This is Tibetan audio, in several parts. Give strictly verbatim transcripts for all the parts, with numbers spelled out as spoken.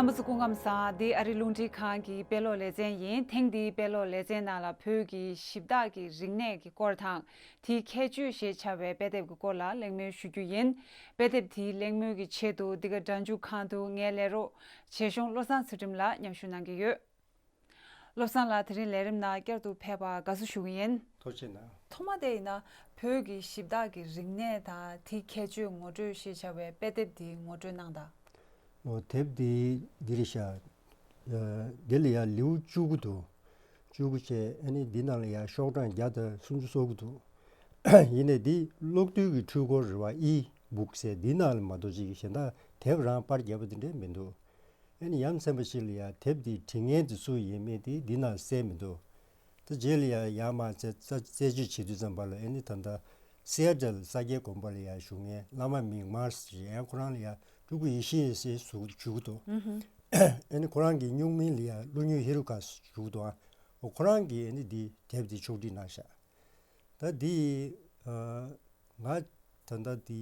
ཚོ་སྐུ་ཁམས་བཟང་། འདི་ཨ་རི་རླུང་འཕྲིན་ཁང་གི་དཔེ་ཀློག་ལེ་ཚན་ཡིན། ཐེངས་འདིའི་དཔེ་ཀློག་ལེ་ཚན་ནང་ལ་བོད་ཀྱི་གཞི་བདག་གི་རིག་གནས་ཀྱི་སྐོར་དང་། དེའི་ཁྱད་ཆོས་ཞེས་བྱ་བའི་དཔེ་དེབ་ཀྱི་སྐོར་ལ་གླེང་མོལ་ཞུ་རྒྱུ་ཡིན། དཔེ་དེབ་དེའི་གླེང་མོལ་གྱི་ཆེད་དུ་འདི་ག་སྒྲ་འཇུག་ཁང་དུ་ངའི་ལས་རོགས་བྱེད་གཞུང་བློ་བཟང་ཚུལ་ཁྲིམས་ལགས་མཉམ་ཞུགས་གནང་གི་ཡོད། བློ་བཟང་ལགས་དེ་རིང་ལས་རིམ་ནང་བསྐྱར་དུ་ཕེབས་པར་དགའ་བསུ་ཞུ་གི་ཡིན། ཐུགས་རྗེ་ཆེ་གནང་། ཐོག་མ་དེ་ཡིན་ན་བོད་ཀྱི་གཞི་བདག་གི་རིག་གནས་དང་དེའི་ཁྱད་ཆོས་ངོ་སྤྲོད་ཞེས་བྱ་བའི་དཔེ་དེབ་འདི་ངོ་སྤྲོད་གནང་དང་། ཨོ་དེབ་འདི་འདི་རེད་ཤག་ཨ་འདི་ལ་ཡ་ལེའུ་བཅུ་དགུ་འདུག་བཅུ་དགུ་བྱས་ཨ་ནི་འདི་ནང་ལ་ཡ་ཤོག་གྲངས་བརྒྱ་དང་སུམ་ཅུ་སོ་དགུ་འདུག་ཡིན་ནའི་འདི་གློག་རྡུལ་གྱི་འཕྲུལ་འཁོར་རེད་བ། ཨི་བུག་ཟེར་འདི་ནང་ལ་མ་གཏོགས་ཅིག་གཞན་དག་དེབ་རང་པར་བརྒྱབ་པ་འདི་འདྲ་མི་འདུག་ཨ་ནི་ཡ་མཚན་པ་ཞིག་ལ་ཡ་དེབ་འདི་འབྲི་མཁན་དེ་སུ་ཡིན་མིན་དེ་འདི་ནང་གསལ་མི་འདུག་ད་རྗེས་ལ་ཡ་ཡར་མར་རྩད་རྩད་རྩད་གཅོད་བྱེད་དུས་ཙམ་པ་ལ་ཨ་ནི་ད་ལྟ་སི་ཨེ་ཊལ་ས་སྐྱའི་དགོན་པ་ལ་ཡ་བཞུགས་མཁན་བླ་མ་མིག་དམར་ཟེར་ཡང་ཁོ་རང་ལ་ཡ་སྤྲུལ་སྐུ་ཡེ་ཤེས་ཟེར་ཟུར་དུ་བཞུགས་འདུག་ཨ་ནི་ཁོ་རང་གི་སྨྱུག་མིང་ལ་ཡ་ཀླུ་སྨྱོན་ཧེ་རུ་ཀ་ཟེར་བཞུགས་འདུག་ཨ་ཁོ་རང་གིས་ཨ་ནི་འདི་དེབ་འདི་ཕྱོགས་སྒྲིག་གནང་ཤག་ད་འདི་ཨ་ང་ད་ལྟ་འདི་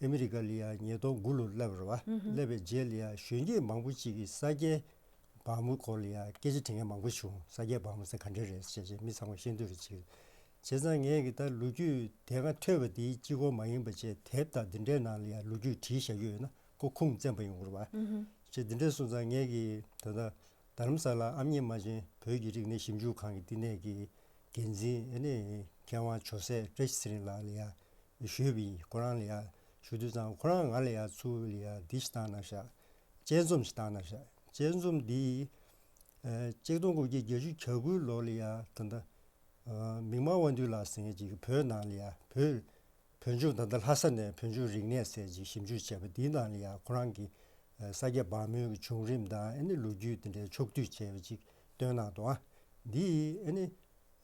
ཨ་མི་རི་ཀ་ལ་ཡ་ཉིས་སྟོང་དགུ་ལོ་སླེབས་རེད་བ། སླེབས་པའི་རྗེས་ལ་ཡ་གཞོན་སྐྱེས་མང་པོ་ཅིག་གིས་ས་སྐྱའི་བ་མོ་སྐོར་ལ་ཡ་སྐད་ཆ་དྲི་མཁན་མང་པོ་བྱུང་། ས་སྐྱའི་བ་མོ་ཟེར་ག་འདྲ་རེད་ཟེར་བྱས་མི་ཚང་མ་ཤེས་འདོད་རེད་བྱས། བྱས་ཙང་ངས་ཀྱི་ད་ལོ་རྒྱུས་དེ་སྔ་ཐོས་པ་དེའི་གཅིག་པོ་མ་ཡིན་པ་བྱས་དེབ་དང་འདི་འདྲའི་ནང་ལ་ཡ་ལོ་རྒྱུས་བྲིས་བཞག་ཡོད་ན་ཁོ་ཁུངས་བཙན་པ་ཡོང་གི་རེད་བ། བྱས་འདི་འདྲ་སོང་ཙང་ངས་ཀྱི་ད་ལྟ་རྡ་རམ་ས་ལ་ཨ་མྱེས་རྨ་ཆེན་བོད་ཀྱི་རིག་གནས་ཞིབ་འཇུག་ཁང་གི་བསྟི་གནས་ཀྱི་འགན་འཛིན་ཨ་ནི་མཁས་དབང་ཇོ་སྲས་བཀྲ་ཤིས་ཚེ་རིང་ལགས་ལ་ཡ་ཞུས་པ་ཡིན། ཁོ་རང་ལ་ཡ་ཞུ་དུས་ཙང་ཁོ་རང་ང་ལ་ཡ་ཚུར་ལ་ཡ་འདི་ཞིག་བཏང་གནང་ཤག་དཔྱད་རྩོམ་ཞིག་བཏང་གནང་ཤག་དཔྱད་རྩོམ་འདི་ཨ་ཆིག་སྟོང་དགུ་བརྒྱ་བརྒྱད་ཅུ་གྱ་དགུའི་ལོ་ལ་ཡ་ད་ལྟ་ཨ་མིག་དམར་དབང་འདུས་ལགས་ཟེར་མཁན་ཅིག་གིས་བོད་ནང་ལ་ཡ་བོད་བོད་ལྗོངས་ད་ལྟ་ལྷ་ས་ནས་བོད་ལྗོངས་རིག་གནས་ཟེར་ཅིག་ཞིབ་འཇུག་བྱས་པ་འདིའི་ནང་ལ་ཡ་ཁོ་རང་གིས་ཨ་ས་སྐྱ་བ་མོའི་གི་བྱུང་རིམ་དང་ཨ་ནི་ལོ་རྒྱུས་དེ་འདྲའི་ཕྱོགས་བསྡུས་བྱས་པ་ཅིག་བཏོན་གནང་འདུག་ཨ་འདི་ཨ་ནི་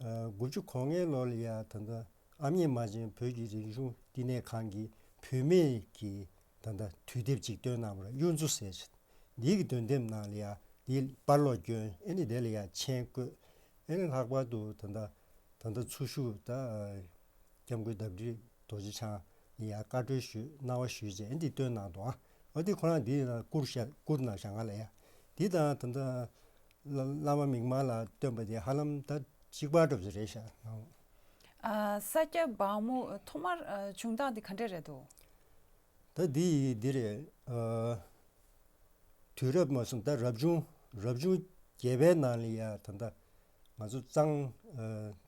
ཨ་དགུ་བཅུ་གོ་ལྔའི་ལོ་ལ་ཡ་ད་ལྟ་ཨ་མྱེས་རྨ་ཆེན་བོད་ཀྱི་རིག་གཞུང་བསྟི་གནས་ཁང་གིས་བུད་མེད་ཀྱི་ད་ལྟ་དུས་དེབ་ཅིག་བཏོན་གནང་བ་རེད། གཡུ་མཚོ་ཟེར་ཅིག་འདི་གི་འདོན་ཐེངས་ནང་ལ་ཡ་འདི་པར་ཀློག་བསྐྱོན། ཨ་ནི་དེ་ལ་ཡ་མཆན་བཀོད། ཨ་ནི་ལྷག་པར་དུ་ད་ལྟ་ད་ལྟ་འཚོ་བཞུགས་ད་སྐྱབས་མགོན་ཟླ་སྒྲོན་རྡོ་རྗེ་འཆང་ལ་ཡ་བཀའ་འཁྲོལ་ཞུས། གནང་བ་ཞུས་བྱས་ཨ་ནི་འདི་བཏོན་གནང་འདུག་ཨ་འདི་ཁོ་རང་འདི་ཡིན་ན་བསྐུར་ཤག་བསྐུར་གནང་ཤག་ང་ལ་ཡ། འདི་དང་ད་ལྟ་བླ་བླ་མ་མིག་དམར་ལགས་བཏོན་པ་དེ་ཧ་ལམ་ད་གཅིག་པ་འདྲ་པོ་ཞིག་རེད་ཤག་ཨ་ས་སྐྱ་བ་མོ་ཐོག་མར་ཨ་བྱུང་སྟངས་དེ་ག་འདྲས་རེད་འདུག་ད་འདི་འདི་རེད། ཨ་དུས་རབས་མ་སོང་ད་རབ་བྱུང་རབ་བྱུང་བརྒྱད་པའི་ནང་ལ་ཡ་ད་ལྟ་ང་ཚོ་གཙང་ཨ་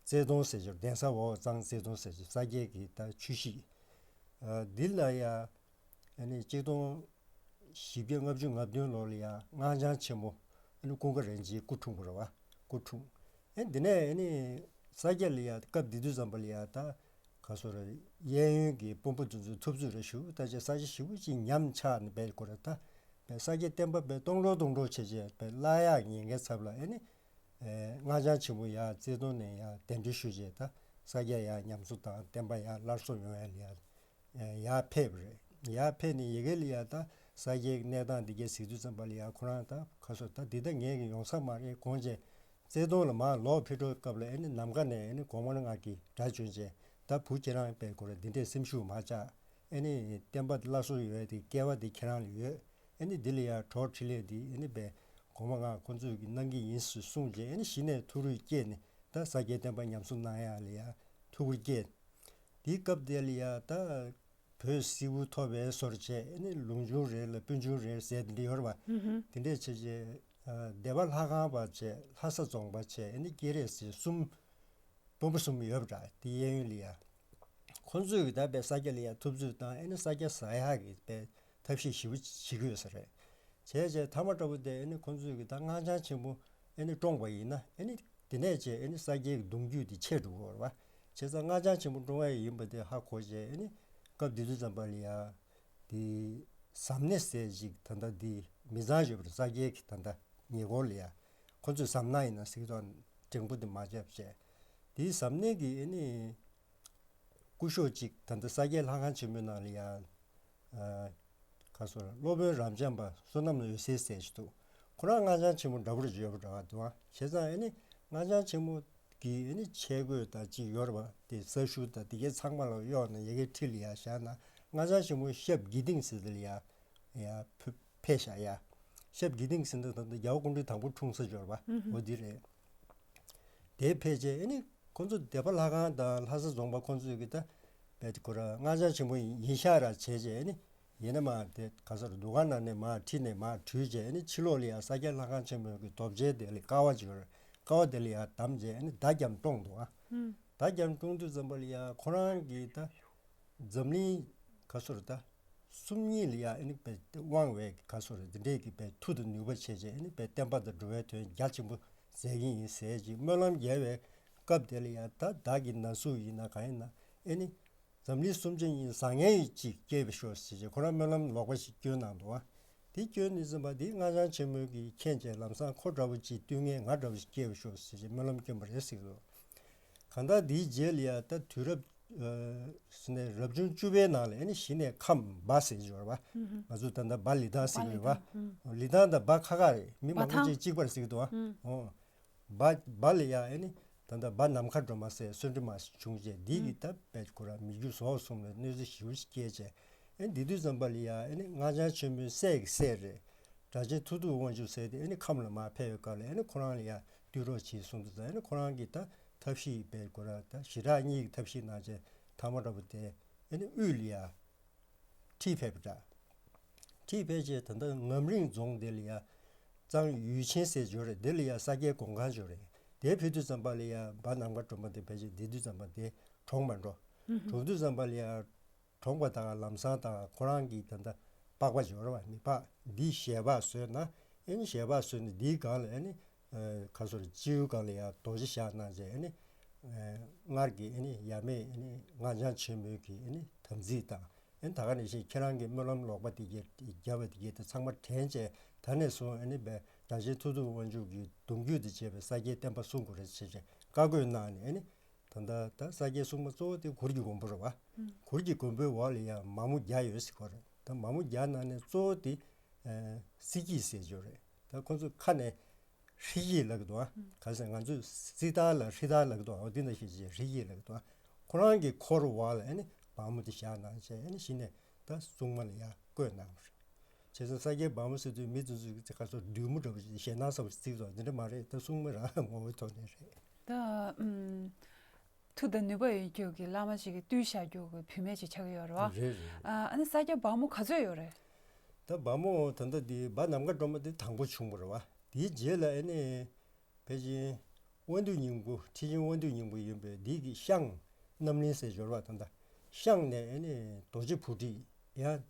རྩེ་གདོང་ཟེར་གྱི་གདན་ས་འོག་གཙང་རྩེ་གདོང་ཟེར་གྱི་ས་སྐྱའི་གི་ད་ཆུ་བཞི་ཨ་འདི་ལ་ཡ་ཨ་ནི་གཅིག་སྟོང་བཞི་བརྒྱ་ལྔ་བཅུ་ང་བདུན་ལོ་ལ་ཡ་སྔགས་འཆང་ཆེན་མོ་ཨ་ནི་ཀུན་དགའ་རིན་ཆེན་སྐུ་འཁྲུངས་པ་རེད་བ། སྐུ་འཁྲུངས། ཨེ་འདི་ནས་ཨ་ནི་ས་སྐྱ་ལ་ཡ་སྐབས་དེ་དུས་ཙམ་པ་ལ་ཡ་ད་ག་སོ་ར་གཡས་གཡོན་གྱི་དཔོན་པོ་དེ་ཚོས་ཐུབ་ཚོད་རེ་ཞུ་ད་ཆ་ས་ཆ་ཞེ་པོ་ཅིག་ཉམས་ཆག་ནས་བས་ཁོ་ར་ད་བས་ས་སྐྱ་བསྟན་པ་བས་སྟོང་འགྲོ་སྟོང་འགྲོ་བྱས་བྱས་བས་བརླག་ཡག་ཉེན་ཁའི་ཚབ་ལ་ཨེ་ནི་ཨེ་སྔགས་འཆང་ཆེན་མོ་ཡ་རྩེ་གདོང་ནས་ཡ་གདན་འདྲེན་ཞུས་བྱས་ད་ས་སྐྱ་ཡ་ཉམས་གསོ་དང་བསྟན་པ་ཡ་སླར་གསོ་ཡོང་ཡ་ལ་ཡ་ཡར་ཕེབས་པ་རེད། ཡར་ཕེབས་ནས་ཡ་གི་ལ་ཡ་ད་ས་སྐྱའི་གནས་སྟངས་འདི་གའི་གཟིགས་དུས་ཙམ་པ་ལ་ཡ་ཁོ་རང་ད་ཁ་སོ་ད་འདི་ད་ངས་ཀྱི་ཡོང་ས་མ་རེད་དགོངས་བྱས་རྩེ་གདོང་ལ་མར་ལོག་ཕེབས་འགྲོ་སྐབས་ལ་ཨེ་ནི་ནམ་མཁའ་ནས་ཨེ་ནི་གོང་མ་ལྔ་གིས་སྒྲ་བྱོན་བྱས་ད་བུ་ཁྱེད་རང་པའི་སྐོར་འདི་འདྲས་སེམས་ཤུགས་མ་ཆག་ཨེ་ནི་བསྟན་པ་སླར་གསོ་ཡོང་ཡ་དེ་སྐལ་བ་འདི་ཁྱེད་རང་ལ་ཡོད། ཨེ་ནི་འདི་ལ་ཡ་གྲོགས་འཕྲིན་ལས་འདི་ཨེ་ནི་པའི་གོང་མ་ལྔ་ཁོང་ཚོས་ཀྱི་གནང་གི་ཡིན་ཟེར་གསུངས་བྱས་ཨེ་ནི་གཞི་ནས་ཐུགས་རུས་བསྐྱེད་ནས་ད་ས་སྐྱའི་བསྟན་པ་ཉམས་གསོ་གནང་ཡ་ལ་ཡ་ཐུགས་ཁུར་བསྐྱེད། དེའི་སྐབས་དེ་ལ་ཡ་ད་བོད་སིལ་བུ་ཐོབ་པའི་སོར་བྱས་ཨེ་ནི་ལུང་ཆུང་རེད་ལ་སྤུན་ཆུང་རེད་ཟེར་དེ་འདྲ་ཡོད་རེད་བ། དེ་འདྲས་བྱས་བྱས་ཨ་སྡེ་པ་ལྷ་ཁང་པ་བྱས་ལྷ་ས་རྫོང་པ་བྱས་ཨེ་ནི་སྐྱེ་རེ་ཟེར་གསུམ་དཔོན་པོ་གསུམ་ཡོད་པ་འདྲ། དེ་གཡས་གཡོན་ལ་ཡ་ཁོང་ཚོས་ཀྱི་ད་པའི་ས་སྐྱ་ལ་ཡ་ཐུབ་ཚོད་བཏང་ཨེ་ནི་ས་སྐྱ་ཟ་ཡག་གི་པའི་ཐབས་ཤེས་ཞེ་པོ་བྱེད་ཀྱི་ཡོད་ས་རེད། བྱས་བྱས་མཐའ་མ་འདྲ་པོ་དེ་ཨེ་ནི་ཁོང་ཚོས་ཀྱི་ད་སྔགས་འཆང་ཆེན་པོ་ཨེ་ནི་བཀྲོངས་པ་ཡིན་ན་ཨེ་ནི་དེ་ནས་བྱས་ཨེ་ནི་ས་སྐྱའི་གདུང་རྒྱུད་དེ་ཆད་འགྲོ་གི་ཡོད་རེད་བ། བྱས་ཙང་སྔགས་འཆང་ཆེན་པོ་བཀྲོངས་ཡ་ཡིན་པ་དེ་ཧ་གོ་བྱས་ཨེ་ནི་སྐབས་དེ་དུས་ཙམ་པ་ལ་ཡ་དེ་ཟམ་སྣེ་ཟེར་ཅིག་ད་ལྟ་དེ་མི་ཚང་ཡོད་པ་རེད། ས་སྐྱའི་གི་ད་ལྟ་ཉེ་འཁོར་ལ་ཡ་ཁོ་ཚོས་ཟམ་སྣ་ཡིན་ན་ཟེར་གི་འདུག་འགྲེང་བུ་དེ་མ་བརྒྱབ་བྱས་དེ་ཟམ་སྣེ་གི་ཨེ་ནི་སྐུ་ཞབས་ཅིག་ད་ལྟ་ས་སྐྱའི་ལྷ་ཁང་ཆེན་མོའི་ནང་ལ་ཡ་ཨ་ཁ་སོ་སློབ་དཔོན་རབ་འབྱམས་པ་བསོད་ནམས་འོད་ཟེར་ཟེར་ཞིག་འདུག་ཁོ་རང་སྔགས་འཆང་ཆེན་མོ་འདྲ་པོ་རེ་ཡོད་པ་འདྲ་བ་འདུག་ཨ། བྱས་ཙང་ཨེ་ནི་སྔགས་འཆང་ཆེན་མོ་གི་ཨེ་ནི་ཆས་གོས་དང་ཅིག་ཡོད་རེད་བ། དེ་ས་ཞུ་དང་དེ་གའི་ཚང་མ་ལ་གཡོག་ནས་ཡ་གི་ཁྲི་ལ་ཡ་བཞག་ན་སྔགས་འཆང་ཆེན་མོ་ཞབས་དགེ་སྡིངས་ཟེར་དེ་ལ་ཡ་ཡ་ཕེབས་བཞག་ཡ། ཤབ་དགེ་ལྡན་ཟེར་ན་ད་ལྟ་རྒྱལ་བ་སྐུ་ཕྲེང་དང་པོ་འཁྲུངས་ས་འབྱོར་བ་འོ་འདི་རེད། དེ་ཕལ་ཆེར་ཨ་ནི་ཁོང་ཚོ་སྡེ་པ་ལྷ་ཁང་དང་ལྷ་ས་རྫོང་པ་ཁོང་ཚོས་ཀྱི་ད་བས་ཁོ་ར་སྔགས་འཆང་ཆེན་མོ་ཡིན་ཤག་ར་བྱས་རྗེས་ཨ་ནི་ཡིན་ན་མ་དེ་ག་ས་རུ་འདུ་ཁང་ནང་ནས་མ་ཁྲིད་ནས་མ་བྲུས་རྗེས་ཨ་ནི་ཕྱི་ལོགས་ལ་ཡ་ས་སྐྱ་ལྷ་ཁང་ཆེན་མོའི་གི་རྡོ་གཅལ་དེ་ལ་ཀ་བ་ཅིག་ཡོད་རེད། ཀ་བ་དེ་ལ་ཡ་བསྡམས་རྗེས་ཨ་ནི་མདའ་རྒྱབ་བཀྲོངས་འདུག་ཨ། མདའ་རྒྱབ་བཀྲོངས་དུས་ཙམ་པ་ལ་ཡ་ཁོ་རང་གི་ད་འཛམ་གླིང་ག་ས་རུ་ད། སུམ་གཉིས་ལ་ཡ་ཨ་ནི་པའི་དབང་བའི་ག་སོ་རེད་འདི་འདྲའི་གི་པའི་མཐུ་དང་ནུས་པ་ཆེ་ཆེ་ཨ་ནི་པའི་བསྟན་པ་དང་འགྲོ་བའི་དོན་རྒྱ་ཆེན་པོ་མཛད་ཀྱི་ཡིན་ཟེར་གྱི་སྨོན་ལམ་རྒྱལ་བའི་སྐབས་དེ་ལ་ཡ་ད་བདག་གི་ན་ཟུག་ཡིན་ན་གང་ཡིན་ན་ཨ་ནི་འཛམ་གླིང་སུམ་ཅུ་གཉིས་བཟང་ངན་ཡི་ཅིག་སྐྱེས་པའི་ཤོག་ཟེར་གྱི་ཁོ་རང་སྨོན་ལམ་ལོག་པ་ཞིག་བསྐྱོན་གནང་འདུག་བ། དེ་བསྐྱོན་ནས་ཟིན་པ་དེ་སྔགས་འཆང་ཆེན་མོའི་གི་མཁྱེན་བྱས་ལམ་སང་ཁོ་འདྲ་བོ་ཅིག་བསྟུན་མཁན་ང་འདྲ་བོ་ཞིག་སྐྱེས་པའི་ཤོག་ཟེར་གྱི་སྨོན་ལམ་བསྐྱོན་པ་རེད་ཟེར་གྱི་འདུག་གང་ལྟར་འདིའི་རྗེས་ལ་ཡ་ད་དུས་རབས་ཨ་ཟེར་ནས་རབ་བྱུང་བཅུ་པའི་ནང་ལ་ཨ་ནི་གཞི་ནས་ཁམས་སྦ་ཟེར་གྱི་ཡོད་རེད་བ། ང་ཚོ་ད་ལྟ་སྦ་ལི་ཐང་ཟེར་གྱི་ཡོད་རེད་བ། ལི་ཐང་དང་སྦ་ཁ་ཁ་རེད། མི་མང་པོ་ཅིག་གཅིག་པར་ཟེར་གྱི་འདུག་ཨ། ཨོ། སྦ་སྦ་ལ་ཡ་ཨ་ནི་ད་ལྟ་སྦ་ནམ་མཁའ་སྒྲོལ་མ་ཟེར་གསོན་བྲིས་མ་ཞིག་བྱུང་རྗེས་འདི་གི་ད་བས་ཁོ་ར་མི་རྒྱུད་ཟོག་གསུམ་ལ་གནོད་འཚེ་ཞེ་པོ་ཞིག་སྐྱེལ་བྱས་ཨ་ནི་འདི་དུས་ཙམ་པ་ལ་ཡ་ཨ་ནི་སྔགས་འཆང་ཆེན་མོའི་སྲས་ཀྱི་སྲས་རེད། སྒྲ་གཅན་ཐུགས་སྡུག་དབང་ཕྱུག་ཟེར་དེ་ཨ་ནི་ཁམས་ལ་མར་ཕེབས་པའི་སྐབས་ལ་ཨ་ནི་ཁོ་རང་ལ་ཡ་བསྟོད་རོགས་བྱེད་གསུངས་འདུག་ཨ་ནི་ཁོ་རང་གིས་ད་ཐབས་ཤེས་པའི་སྐོར་ལ་ད་ཞི་དྲག་གཉིས་ཀྱི་ཐབས་ཤེས་གནང་བྱས་ཐ་མ་འདྲ་པོ་དེ་ཨ་ནི་དབུས་ལ་ཡ་ཁྲིད་ཕེབས་པ་འདྲ། ཁྲིད་ཕེབས་རྗེས་ད་ལྟ་ངམ་རིང་རྫོང་དེ་ལ་ཡ་གཙང་ཡུལ་ཆེན་ཟེར་འབྱོར་རེད། དེ་ལ་ཡ་ས་སྐྱའི་གོང་ཁང་འབྱོར་རེད། དེ་ཕེབས་དུས་ཙམ་པ་ལ་ཡ་སྦ་ནམ་མཁའ་སྒྲོལ་མ་དེ་ཕལ་ཆེར་དེ་དུས་ཙམ་པ་དེ་གྲོངས་མ་འགྲོ། གྲོངས་དུས་ཙམ་པ་ལ་ཡ་གྲོངས་པ་དང་ལམ་སང་དང་ཁོ་རང་གི་ད་ལྟ་པགས་པ་འབྱོར་བ་མི་ཕག་འདི་ཞལ་འབག་བཟོས་ན་ཨེ་ནི་ཞལ་འབག་བཟོས་ནས་འདིའི་སྒང་ལ་ཨེ་ནི་ཁ་སོར་སྤྱིའུ་སྒང་ལ་ཡ་རྡོ་རྗེ་བཞག་གནང་བྱས་ཨེ་ནི་སྔར་གྱི་ཨེ་ནི་ཡབ་མེས་ཨེ་ནི་སྔགས་འཆང་ཆེན་མོའི་གི་ཨེ་ནི་དམ་ཚིག་དང་ཨེ་ནི་ད་ག་ནང་བཞིན་ཁྱེད་རང་གི་སྨོན་ལམ་ལོག་པ་དེ་གྱད་བརྒྱབ་པ་དེ་གྱད་དེ་ཚང་མ་དྲན་བྱས་ད་ནས་བཟུང་ཨེ་ནི་བས་སྒྲ་གཅན་ཐུགས་སྡུག་དབང་ཕྱུག་གི་གདུང་རྒྱུད་དེ་བྱས་པའི་ས་སྐྱའི་བསྟན་པ་སྲུང་དགོས་རེད་ཟེར་བྱས་བཀའ་བཀོད་གནང་ནས་ཨེ་ནི། ད་ལྟ་ད་ས་སྐྱའི་སྲུང་མ་གཙོ་བོ་དེ་གུར་གྱི་མགོན་པོ་རེད་བ། གུར་གྱི་མགོན་པོའི་འོག་ལ་ཡང་མ་མོ་བརྒྱ་ཡོད་ཟེར་གྱི་ཡོད་རེད། ད་མ་མོ་བརྒྱ་ནང་ནས་གཙོ་བོ་དེ་ཨ་སྲིད་སྐྱིད་ཟེར་གྱི་ཡོད་རེད། ད་ཁོང་ཚོ་ཁ་ནས་ཧྲི་སྐྱིད་ལབ་ཀྱི་འདུག་ཨ། ག་ཟེར་ང་ཚོས་སྲིད་ཐར་ལ་ཧྲི་ཐར་ལབ་ཀྱི་འདུག་ཨ། འོ་དེ་འདྲ་ཞིག་བྱས་ཧྲི་སྐྱིད་ལབ་ཀྱི་འདུག་ཨ། ཁོ་རང་གི་འཁོར་བ་ལ་ཨ་ནི་མ་མོ་དེ་བཞག་གནང་བྱས་ཨ་ནི་གཞི་ནས་ད་སྲུང་མ་ལ་ཡང་བསྐོས་གནང་བ་རེད། བྱས་ཙང་ས་སྐྱའི་བ་མོ་ཟེར་དུས་མི་དེ་ཚོས་ཀྱི་ག་ཚོད་བདུད་མོ་འདྲ་པོ་ཞིག་ཞེད་སྣང་ཚ་པོ་ཞིག་བརྩིས་སོང་། འདི་འདྲ་མ་རེད། ད་སྲུང་མ་རང་ངོ་བོའི་ཐོག་ནས་རེད། ད་ཨུམ། མཐུ་དང་ནུས་པ་ཡོད་རྒྱུ་གི་བླ་མ་ཞིག་གིས་བཏུལ་བཞག་རྒྱུ་གི་བུད་མེད་ཅིག་ཆགས་ཀྱི་ཡོད་རེད་བ། རེད་རེད། ཨ་ཨ་ནི་ས་སྐྱ་བ་མོ་ག་ཚོད་ཡོད་རེད། ད་བ་མོ་ད་ལྟ་འདི་སྦ་ནམ་མཁའ་སྒྲོལ་མ་འདི་དང་པོ་བྱུང་བ་རེད་བ། དེའི་རྗེས་ལ་ཨ་ནི་ཕལ་ཆེར་དབང་འདུས་སྙིང་པོ་ཁྲི་ཆེན་དབང་འདུས་སྙིང་པོ་ཡིན་པས་འདི་གི་ཤངས་རྣམ་གླིང་ཟེར་འབྱོར་བ་ད་ལྟ་ཤངས་ནས་ཨ་ནི་རྡོ་རྗེ་བུ་ཁྲིད་ཡང་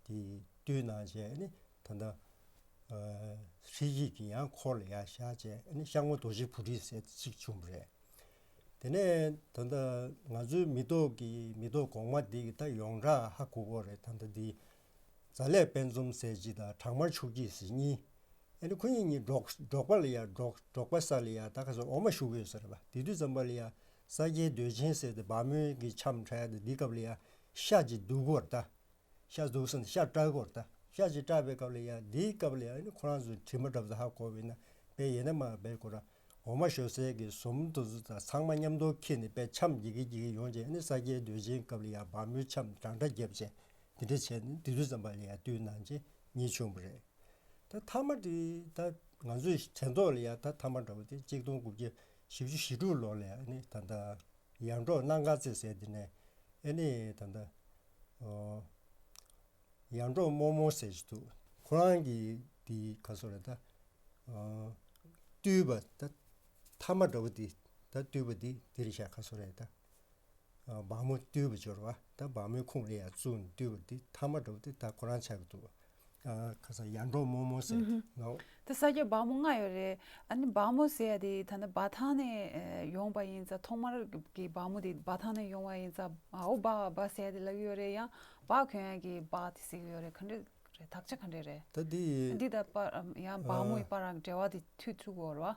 དེ་བཏུལ་གནང་བྱས་ཨ་ནི་ད་ལྟ་ཨ་ཧྲི་ཡིག་གི་ཡང་འཁོར་ལ་ཡང་བཞག་བྱས་ཨ་ནི་ཤངས་དབང་རྡོ་རྗེ་བུ་ཁྲིད་ཟེར་གཅིག་བྱུང་བ་རེད། དེ་ནས་ད་ལྟ་ང་ཚོའི་མི་ཐོག་གི་མི་ཐོག་གོང་མ་འདི་གི་ད་ཡོངས་གྲགས་ཧ་གོ་གི་རེད། ད་ལྟ་འདི་ཛ་ལེགས་དཔལ་འཛོམས་ཟེར་གཅིག་དང་གྲགས་དམར་ཕྱུག་སྐྱིད་ཟེར་གཉིས། ཨ་ནི་ཁོ་གཉིས་གཉིས་འབྲོག་འབྲོག་པ་ལ་ཡ་འབྲོག་འབྲོག་པ་ས་ལ་ཡ་ད་ག་ཚོད་འོ་མ་བཞོ་གི་ཡོད་ས་རེད་པ། དེ་དུས་ཙམ་པ་ལ་ཡ་ས་སྐྱའི་མདོས་ཆེན་ཟེར་ཏེ་བ་མོའི་གི་འཆམ་འཁྲབ་ཡ་དེ་འདི་སྐབས་ལ་ཡ་ཤ་ཅིག་བསྡུ་གི་ཡོད་རེད་ད། ཤ་བསྡུ་ཟིན་ཤ་སྐྲག་གི་ཡོད་རེད་ད། ཤ་ཅིག་སྐྲག་པའི་སྐབས་ལ་ཡ་འདིའི་སྐབས་ལ་ཡ་ཨ་ནི་ཁོ་རང་ཚོའི་དྲི་མ་འདྲ་པོ་ཧ་གོ་བས་ན་དཔེ་ཡིན་ན་མ་དཔེ་ཁོ་རང་འོ་མ་བཞོ་སའི་གི་ཟོམ་དེ་ཚོ་དང་ཚང་མ་མཉམ་དུ་འཁྱེར་ནས་དཔེ་འཆམ་རྒྱག་གི་རྒྱག་གི་ཡོང་བྱས་ཨ་ནི་ས་སྐྱའི་མདོས་ཆེན་སྐབས་ལ་ཡ་བ་མོའི་འཆམ་འདྲ་འདྲ་བརྒྱབ་བྱས་དེ་འདྲ་བྱས་ནས་དེ་དུས་ཙམ་པ་ལ་ཡ་བཏུལ་གནང་བྱས་གཉིས་བྱུང་བ་རེད། ད་མཐའ་མ་དེ་ད་ང་ཚོའི་དྲན་ཐོག་ལ་ཡ་ད་མཐའ་མ་འདྲ་བོ་དེ་གཅིག་སྟོང་དགུ་བརྒྱ་བཞི་བཅུ་ཞེ་དྲུག་ལོ་ལ་ཡ་ཨ་ནི་ད་ལྟ་ཡར་འབྲོག་སྣ་དཀར་རྩེ་ཟེར་དེ་ནས་ཨ་ནི་ད་ལྟ་ཨོ་ཡར་འབྲོག་རྨོ་མོ་ཟེར་ཞིག་འདུག་ཁོ་རང་གི་དེ་ག་ཚོད་རེད་ད་ཨོ་བཏུལ་བ་ད་མཐའ་མ་འདྲ་བོ་དེ་ད་བཏུལ་བ་དེ་དེ་རེད་ཤག་ག་ཚོད་རེད་ད། ཨ་བ་མོ་བཏུལ་བ་འབྱོར་བ་ད་བ་མོའི་ཁུངས་ལ་ཡ་བཙུགས་ནས་བཏུལ་བ་འདི་མཐའ་མ་འདྲ་བོ་འདི་ད་ཁོ་རང་ཆགས་ཀྱི་འདུག་ཨ་ཁ་སང་ཡར་འབྲོག་རྨོ་མོ་ཟེར་ཨུ་ཧུ། ནོ། ད་ས་སྐྱ་བ་མོ་ལྔ་ཡོད་རེད། ཨ་ནི་བ་མོ་ཟེར་ཡ་དེ་ད་ནི་བ་ཐང་ནས་ཨ་ཡོང་བ་ཡིན་ཙང་ཐོག་མར་གི་བ་མོ་དེ་བ་ཐང་ནས་ཡོང་བ་ཡིན་ཙང་ཨའོ་བ་བ་ཟེར་ཡ་དེ་ལབ་ཀྱི་ཡོད་རེད། ཡང་བ་གོན་ཡ་གི་བ་དེ་ཟེར་གྱི་ཡོད་རེད། ག་འདྲ་རེད། དག་ཆ་ག་འདྲ་རེད། ད་འདི་འདི་ད་པར་ཡང་བ་མོ་ཡི་པར་འབྲེལ་བ་དེ་མཐུད་ཐུབ་ཀྱི་ཡོད་རེད་བ།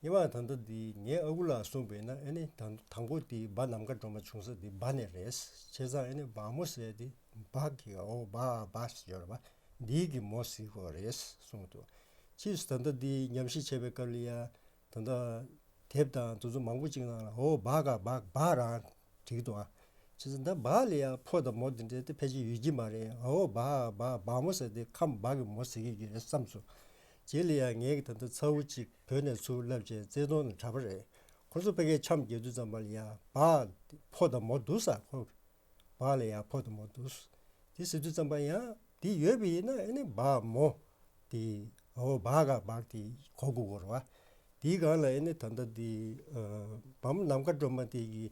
ཉི་མ་ད་ལྟ་འདི་ངའི་ཨ་ཁུ་ལགས་གསུངས་པས་ན་ཨ་ནི་དང་དང་པོ་འདི་སྦ་ནམ་མཁའ་སྒྲོལ་མ་བྱུང་ས་འདི་སྦ་ནས་རེད། བྱས་ཙང་ཨ་ནི་སྦ་མོ་ཟེར་འདི་སྦ་གི་འོ་སྦ་སྦ་ཟེར་ཡོད་རེད་པ། འདི་གི་མོ་ཟེར་གོ་རེད་གསུངས་འདུག་ཕྱིས་སུ་ད་ལྟ་འདི་ཉམས་ཞིབ་བྱས་པའི་སྐབས་ལ་ཡ་ད་ལྟ་དེབ་དང་དེ་ཚོ་མང་པོ་ཅིག་ནང་ལ་འོ་སྦ་ག་སྦ་སྦ་རང་བྲིས་འདུག་ཨ། བྱས་ཙང་ད་བག་ལ་ཡ་ཕོ་དང་མོ་འདི་འདྲའི་དེ་ཕལ་ཆེར་ཡོད་ཀྱི་མ་རེད། འོ་བག་བག་བག་མོ་ཟེར་དེ་ཁམས་བག་གི་མོ་ཟེར་གྱི་ཡོད་རེད་བསམ་སོང་། རྗེས་ལ་ཡ་ངས་ཀྱི་ད་ལྟ་ཚ་བོ་གཅིག་བོད་ནས་ཚུར་བསླབས་བྱས་རྩེ་གདོང་ནས་གྲྭ་པ་རེད། ཁོ་ཚོ་ཕ་གིར་འཆམ་རྒྱག་དུས་ཙམ་པ་ལ་ཡ་བག་ཕོ་དང་མོ་འདུག་ས། ཁོ་བག་ལ་ཡ་ཕོ་དང་མོ་འདུག་དེ་ཟེར་དུས་ཙམ་པ་ཡང་དེ་ཡོད་པ་ཡིན་ན་ཨེ་ནི་བག་མོ་དེ་འོ་བག་ག་བག་དེ་གོ་དགོས་ཀྱི་རེད་བ། དེའི་སྒང་ལ་ཨེ་ནི་ད་ལྟ་དེ་ཨ་བམ་ནམ་མཁའ་སྒྲོལ་མ་དེ་གི་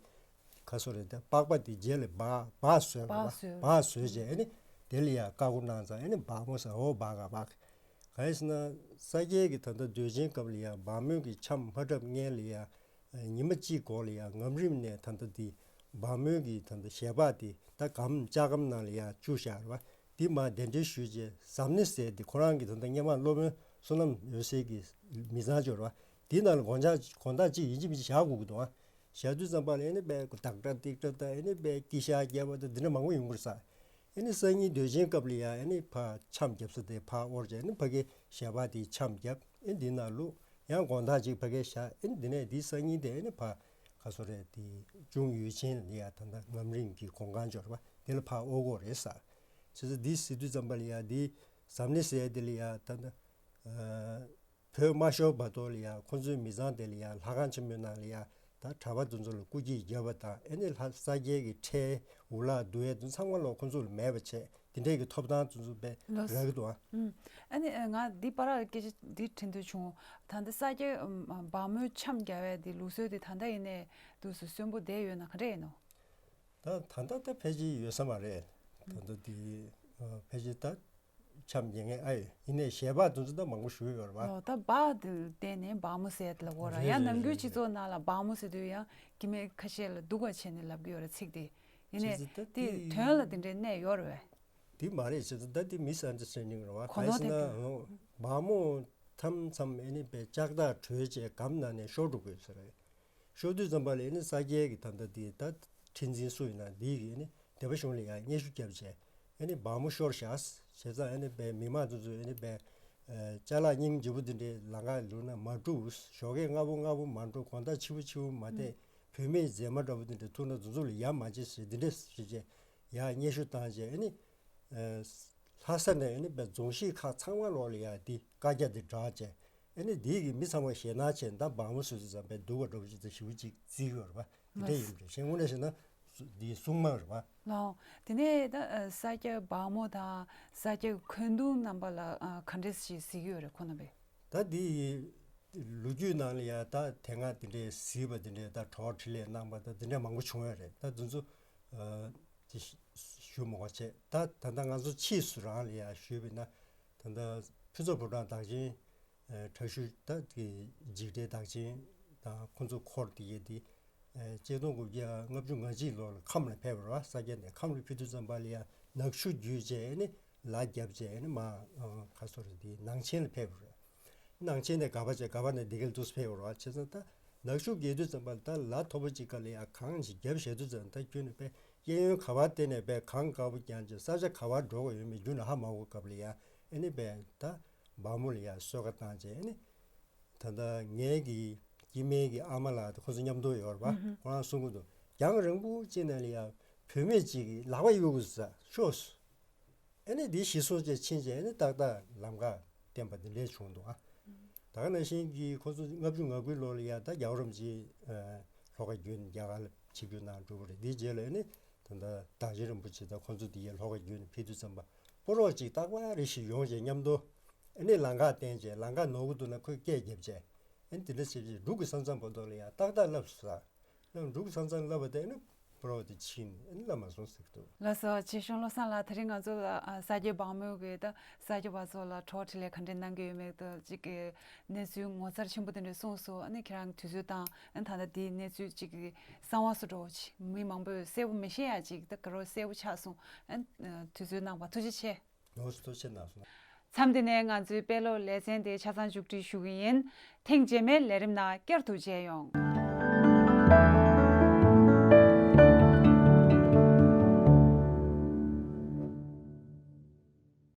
ག་སོ་རེད། ད་པགས་པ་དེ་རྗེས་ལ་བག་བག་བཟོས་རེད་བ། བག་བཟོས། བག་བཟོས་བྱས་ཨེ་ནི་དེ་ལ་ཡ་བཀའ་བསྒོ་གནང་ཙང་ཨེ་ནི་བག་མོ་ཟེར། འོ་བག་ག་བག་གང་ཡིན་ཟེར་ན་ས་སྐྱའི་གི་ད་ལྟ་དུས་ཆེན་སྐབས་ལ་ཡ་བག་མོ་གི་འཆམ་མ་འཁྲབ་སྔོན་ལ་ཡ་ཉི་མ་གཅིག་གོང་ལ་ཡ་ངམ་རིམ་ནས་ད་ལྟ་དེ་བག་མོ་གི་ད་ལྟ་ཞལ་འབག་དེ་ད་སྒམ་ལྕགས་སྒམ་ནང་ལ་ཡ་བཅུག་བཞག་རེད་བ། དེ་མར་གདན་འདྲེན་ཞུས་རྗེས་ཟམ་སྣེ་ཟེར་དེ་ཁོ་རང་གི་ད་ལྟ་སྔོན་མ་སློབ་དཔོན་བསོད་ནམས་འོད་ཟེར་གི་མི་ཚང་ཅིག་ཡོད་རེད་བ། དེ་ནང་ལ་དགོང་ལྕགས་དགོང་དག་གཅིག་ཡིན་གཅིག་མིན་གཅིག་བཞག་དགོས་ཀྱི་འདུག་ཨ། བཞག་དུས་ཙམ་པ་ལ་ཨེ་ནི་དཔེ་བདག་སྒྲ་ཏིག་སྒྲ་དང་ཨེ་ནི་དཔེ་ཀི་ཤ་རྒྱབ་པ་དང་འདི་འདྲ་མང་པོ་ཡོང་གི་རེད་ས། ཨེ་ནི་སང་ཉིན་དུས་ཆེན་སྐབས་ལ་ཡ་ཨེ་ནི་ཕར་འཆམ་རྒྱབ་ས་དེ་ཕར་དབོར་བྱས་ཨེ་ནི་ཕ་གི་ཞལ་འབག་དེ་འཆམ་རྒྱབ། ཨེ་འདི་ནང་བླུགས། ཡང་དགོང་དག་ཅིག་ཕ་གི་བཞག་ཨེ་ནི་འདི་ནས་འདི་སང་ཉིན་དེ་ཨེ་ནི་ཕར་ག་སོ་རེད། དེ་ཅུང་ཡུལ་ཆེན་ལ་ཡ་ད་ལྟ་ངམ་རིམ་གྱི་གོང་ཁང་འབྱོར་བ་དེ་ལ་ཕར་དབོར་དགོས་རེད་ས། བྱས་ཙང་འདི་ཟེར་དུས་ཙམ་པ་ལ་ཡ་འདི་ཟམ་སྣེ་ཟེར་ཡ་དེ་ལ་ཡ་ད་ལྟ་ཨ། བོད་མ་ཤོར་བར་དུ་ལ་ཡ་ཁོང་ཚོའི་མི་ཚང་དེ་ལ་ཡ་ལྷ་ཁང་ཆེན་མོའི་ནང་ལ་ཡ་ད་གྲྭ་པ་དེ་ཚོ་ལ་སྐུ་འགྱེད་རྒྱབ་པ་དང་ཨེ་ནི་ལྷ་ས་སྐྱའི་གི་ཁྲལ་འུ་ལག་བསྡུ་ཡས་དེ་ཚང་མ་ལོག་ཁོང་ཚོ་ལ་མེད་པ་བྱས་དེ་འདྲའི་གི་ཐོབ་ཐང་དེ་ཚོ་དཔེ་ལོས། རག་གི་འདུག་ཨ། ཨུམ། ཨ་ནི་ང་འདི་བར་སྐད་ཆ་འདི་དྲི་འདོད་བྱུང་། ད་ལྟ་ས་སྐྱ་བག་མོའི་འཆམ་རྒྱག་ཡས་འདི་ལུགས་སྲོལ་དེ་ད་ལྟ་ཡིན་ནའི་འདུག་སེ་གསོན་པོ་བསྡད་ཡོད་ན་ག་འདྲ་ཡིན་ནོ། ད་ད་ལྟ་ད་ཕལ་ཆེར་ཡོད་ས་མ་རེད། ད་ལྟ་འདི་ཕལ་ཆེར་ད། འཆམ་རྒྱག་མཁན་ཨ་ཡོད། ཡིན་ནའི་ཞལ་འབག་དེ་ཚོ་ད་མང་པོ་ཞུ་ཡོད་རེད་བ། ཨོ་ད་བག་དེ་བརྟེན་ནས་བག་མོ་ཟེར་ལབ་དགོས་ར། རེད་ཡང་རེད་ནམ་རྒྱུན་རེད་སྤྱི་རེད། ཚོགས་ནང་ལ་བག་མོ་ཟེར་དུས་ཡང་སྐྱེ་དམན་ཁ་ཤས་ལ་སྡུག་པ་བྱས་ནས་ལབ་ཀྱི་ཡོད་རེད་ཚིག་དེ། ཡིན་ནའི་བྱས་ཙང་ད་དེ་དེ་དོན་ལ་དེ་འདྲའི་གནས་ཡོད་རེད་བས། དེ་མ་རེད། བྱས་ཙང་ད་དེ་མིས་ཨན་ཌར་སི་ཊེན་ཌིང་རེད་བ། གོ་གང་ཡིན་ནོར་ཟེར་ན་དེ་འདྲ། ཨོ་བག་མོ་མཚམས་མཚམས་ཨེ་ནི་པའི་ལྕགས་ཐག་གྲོལ་བྱས་སྒམ་ནང་ནས་ཤོར་འགྲོ་དགོས་ས་རེད། ཤོར་དུས་ཙམ་པ་ལ་ཨེ་ནི་ས་སྐྱའི་གི་ད་ལྟ་དེ་ད་ཁྲི་འཛིན་སུ་ཡིན་ན་དེ་གི་ཨེ་ནི་སྡེ་པ་གཞུང་ལ་ཡང་སྙན་ཞུ་བརྒྱབ་བྱས་ཨེ་ནི་བག་མོ་ཤོར་བཞག་བྱས་ཙང་ཨེ་ནི་པའི་མི་མང་དེ་ཚོས་ཨེ་ནི་པའི་ཨ་ཅ་ལག་སྙིང་རྗེ་པོ་དེ་འདྲའི་ལམ་ཁ་ལུག་ན་མ་འགྲོ། ཞོགས་ཀས་སྔ་པོ་སྔ་པོ་མ་འགྲོ། དགོང་དག་ཕྱི་པོ་ཕྱི་པོ་མ་བསྡད། བུད་མེད་མཛེས་མ་འདྲ་པོ་དེ་འདྲ་ཐུག་ན་དེ་ཚོ་ལ་ཡ་མ་བྱེད་ཟེར་དེ་འདྲ་ཟེར་བྱས་ཡ་སྙན་ཞུ་བཏང་བྱས་ཨེ་ནི། ཨ་ལྷ་ས་ནས་ཨེ་ནི་པའི་རྫོང་གཞིས་ཁག་ཚང་མ་ལོག་ལ་ཡ་དེ་བཀའ་རྒྱ་དེ་བསྒྲགས་བྱས། ཨེ་ནི་དེ་གི་མི་ཚང་མ་ཞེད་སྣང་བྱས་ད་བག་མོ་བཟོས་ཚུལ་ཙམ་པའི་སྡུག་པ་འདྲ་པོ་ཅིག་དང་ཞེ་པོ་ཅིག་བརྩི་གི་ཡོད་རེད་པ། དེ་འདྲ་ཡིན་པ་རེད། གཞན་དངོས་གནས་བྱས་ན་འདི་སྲུང་མ་རེད་པ། ལའོ། དེ་ནས་ད་ཨ་ས་སྐྱ་བག་མོ་དང་ས་སྐྱ་འཁོན་གདུང་རྣམ་པ་ལ་ཨ་ག་འདྲས་ཞིག་གཟིགས་ཀྱི་ཡོད་རེད་ཁོང་རྣམ་པས། ད་འདི་ལོ་རྒྱུས་ནང་ལ་ཡ་ད་དེ་སྔ་དེ་འདྲའི་གཟིགས་པ་དེ་འདྲའི་ད་གྲོགས་འཕྲིན་ལས་གནང་པ་ད་དེ་འདྲ་མང་པོ་བྱུང་ཡོད་རེད། ད་འདི་ཚོ་ཨ་དེ་ཞུ་མ་དགོས་བྱས། ད་ད་ལྟ་ང་ཚོ་ཕྱིས་སུ་རང་ལ་ཡ་ཞུས་པ་ཡིན་ན་ད་ལྟ་ཕུན་ཚོགས་ཕོ་བྲང་བདག་ཆེན་ཨ་དྲག་ཤོས་ད་དེ་འཇིགས་བྲལ་བདག་ཆེན་དང་ཁོང་ཚོ་འཁོར་དེ་ཡས་དེ་ཨ་གཅིག་སྟོང་དགུ་བརྒྱ་ལྔ་བཅུ་ང་གཅིག་ལོ་ལ་ཁམས་ལ་ཕེབས་པ་རེད་བ། ས་སྐྱ་ནས་ཁམས་ལ་ཕེབས་དུས་ཙམ་པ་ལ་ཡ་ནག་ཆུ་བརྒྱུད་བྱས་ཨ་ནི་ལ་བརྒྱབ་བྱས་ཨ་ནི་མ་ཨ་ག་སོ་རེད་དེ་ནང་ཆེན་ལ་ཕེབས་པ་རེད། ནང་ཆེན་ནས་ག་པ་བྱས་ག་པ་ནས་འདི་ག་ལ་འདུག་སེ་ཕེབས་པ་རེད་བ། བྱས་ཙང་ད་ནག་ཆུ་བརྒལ་དུས་ཙམ་པ་ལ་ད་ལ་མཐོ་པོ་གཅིག་སྒང་ལ་ཡ་གངས་ཤིག་བརྒྱབ་བཞག་དུས་ཙམ་ད་ཁྱོན་ནས་པའི་གཡས་གཡོན་ག་པར་བལྟས་ནས་པའི་གངས་དཀར་པོ་རྒྱང་བྱས་ས་ཆ་ག་པར་འགྲོ་དགོས་ཡོད་མེད་རྒྱུན་ལ་ཧ་མ་གོ་སྐབས་ལ་ཡ་ཨེ་ནི་པའི་ད་བ་མོ་ལ་ཡ་གསོལ་ཁ་བཏང་བྱས་ཨེ་ནི་ད་ལྟ་ངའི་གི་སྐྱེ་དམན་གྱི་ཨ་མ་ལགས་དེ་ཁོ་ཚོ་མཉམ་དུ་ཡོད་རེད་པ། ཁོ་རང་གསུང་གི་འདུག་རྒྱང་རིང་པོ་གཅིག་ནས་ལ་ཡ་བུད་མེད་གཅིག་གིས་ལག་པ་གཡུག་གི་ཟ་ཤོག་ཟེར། ཨེ་ནི་འདི་གཞི་བཟུང་བྱས་ཕྱིན་བྱས་ཨེ་ནི་ཏག་ཏག་ལམ་ཁ་བསྟན་པ་འདི་འདྲས་བྱུང་འདུག་ཨ། ད་ག་ནང་བཞིན་གྱི་ཁོ་ཚོ་ལྔ་བཅུ་ང་དགུའི་ལོ་ལ་ཡ་ད་རྒྱལ་བ་རིན་པོ་ཆེ་ལྷོ་ཁ་བརྒྱུད་ནས་རྒྱ་གར་ལ་ཆིབས་བསྒྱུར་གནང་གྲུབ་པ་རེད། འདིའི་རྗེས་ལ་ཨེ་ནི་ད་ལྟ་བདག་ཆེན་རིན་པོ་ཆེ་དང་ཁོང་ཚོ་འདི་ཡ་ལྷོ་ཁ་བརྒྱུད་ནས་ཕེབས་དུས་ཙམ་པ་ཕོ་རོག་ཅིག་རྟག་པར་རེ་ཞིག་ཡོང་བྱས་མཉམ་དུ་ཨེ་ནི་ལམ་ཁ་བསྟན་བྱས་ལམ་ཁ་ནོར་གི་འདུག་ན་ཁོས་སྐད་བརྒྱབ་བྱས་ཨེ་ནི་དེ་འདྲ་བྱས་བྱས་འབྲུག་གི་ས་མཚམས་བར་དུ་ལ་ཡ་ཏག་ཏག་སླེབས་སོང་ས། ལམ་འབྲུག་ས་མཚམས་སླེབས་པ་དེ་ནི་པོ་རོ་དེ་ཕྱིན་ནི་སླེབས་མ་སོང་ཟེར་གི་འདུག་ལགས་སོ། ཆེ་ཤོང་བློ་བཟང་ལགས། དེ་རིང་ང་ཚོ་ལ་ཨ་ས་སྐྱ་བག་མོའི་གི་ད་ས་སྐྱ་བ་ཚོ་ལ་གྲོགས་འཕྲིན་ལས་ག་འདྲས་གནང་གི་ཡོད་མེད་ད་ཅིག་གི་གནས་ཚུལ་ངོ་མཚར་ཆེན་པོ་དེ་འདྲས་གསུངས་སོང་། ཨ་ནི་ཁྱེད་རང་གི་དུས་ཚོད་དང་ཨ་ནི་ད་ལྟ་དེའི་གནས་ཚུལ་ཅིག་གི་གསང་བ་སུ་འགྲོ་ཅིག་མི་མང་པོས་གསལ་པོ་མི་ཤེས་ཡ་ཅིག་ད་ག་རོ་གསལ་པོ་ཆགས་སོང་། ཨ་ནི་དུས་ཚོད་གནང་བ་ཐུགས་རྗེ་ཆེ། ངོ་སོ་ཐུགས་ཆེ་གནང་སོང་། མཚམས་འདི་ནས་ང་ཚོའི་དཔེ་ཀློག་ལེ་ཚན་དེ་ཆ་ཚང་མཇུག་སྒྲིལ་ཞུ་གི་ཡིན། ཐེངས་རྗེས་མའི་ལས་རིམ་ནང་བསྐྱར་དུ་མཇལ་ཡོང་།